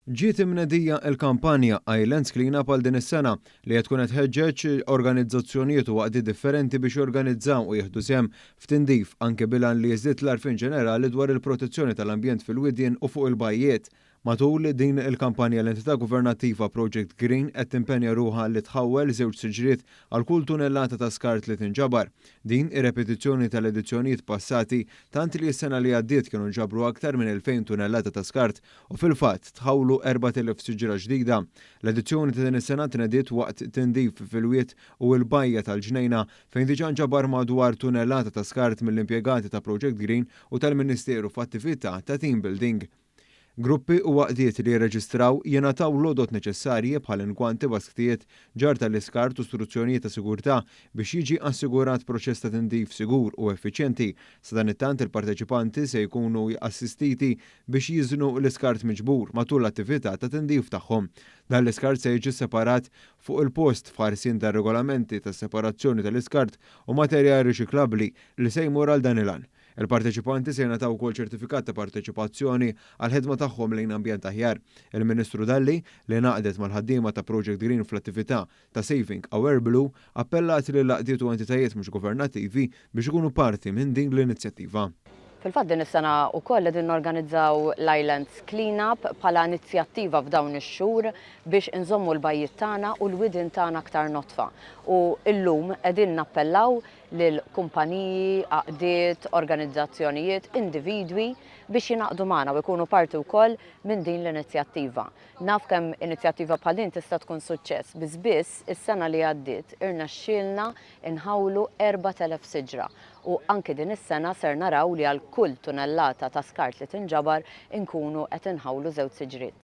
Ġiet imnedija l-kampanja Islands Clean Up għal din is-sena li qed tkun qed tħeġġeġ organizzazzjonijiet u għaqdiet differenti biex jorganizzaw u jieħdu sehem f'tindif anke bil-għan li jiżdied l-għarfien ġenerali dwar il-protezzjoni tal-ambjent fil-widien u fuq il-bajjiet. Matul din il-kampanja l-entità governattiva Project Green qed timpenja ruħha li tħawwel żewġ siġriet għal kull tunellata ta' skart li tinġabar. Din hi repetizzjoni tal-edizzjonijiet passati tant li s-sena li għaddiet kienu nġabru aktar minn 2,000 tunellata ta' skart u fil-fatt tħawlu 4,000 siġra ġdida. L-edizzjoni ta' din is-sena tnediet waqt tindif fil-wied u l-bajja tal-Ġnejna fejn diġà nġabar madwar tunellata ta' skart mill-impjegati ta' Project Green u tal-Ministeru f'attività ta' team building. Gruppi u għaqdiet li jirreġistraw jingħataw l-għodod neċessarji bħal ingwanti, basktijiet, ġarr tal-iskart u struzzjonijiet ta' sigurtà biex jiġi assigurat proċess ta' tindif sigur u effiċjenti. Sadanittant il-parteċipanti se jkunu assistiti biex jiżnu l-iskart miġbur matul l-attività ta' tindif tagħhom. Dan l-iskart se jiġi separat fuq il-post f'ħarsien tar-regolamenti tas-separazzjoni tal-iskart u materjal riċiklabbli li se jmur għal dan il-għan. Il-parteċipanti se jingħataw ukoll ċertifikat ta' parteċipazzjoni għall-ħidma tagħhom lejn ambjent aħjar. Il-Ministru Dalli, li ngħaqdet mal-ħaddiema ta' Project Green fl-attività ta' Saving Our Blue, appellat lill-għaqdiet u entitajiet mhux governattivi biex ikunu parti minn din l-inizjattiva. Fil-fatt din is-sena wkoll qegħdin norganizzaw l-Islands Clean-Up bħala inizjattiva f'dawn ix-xhur biex inżommu l-bajjiet tagħna u l-widien tagħna aktar nodfa. U llum qegħdin nappellaw lil kumpaniji, għaqdiet, organizzazzjonijiet, individwi biex jingħaqdu magħna u jkunu parti wkoll minn din l-inizjattiva. Naf kemm inizjattiva bħal din tista' tkun suċċess, biss biss is-sena li għaddiet irnexxielna nħawlu 4,000 siġra u anki din is-sena ser naraw li għal kull tunellata ta' skart li tinġabar inkunu qed inħawlu żewġ siġriet.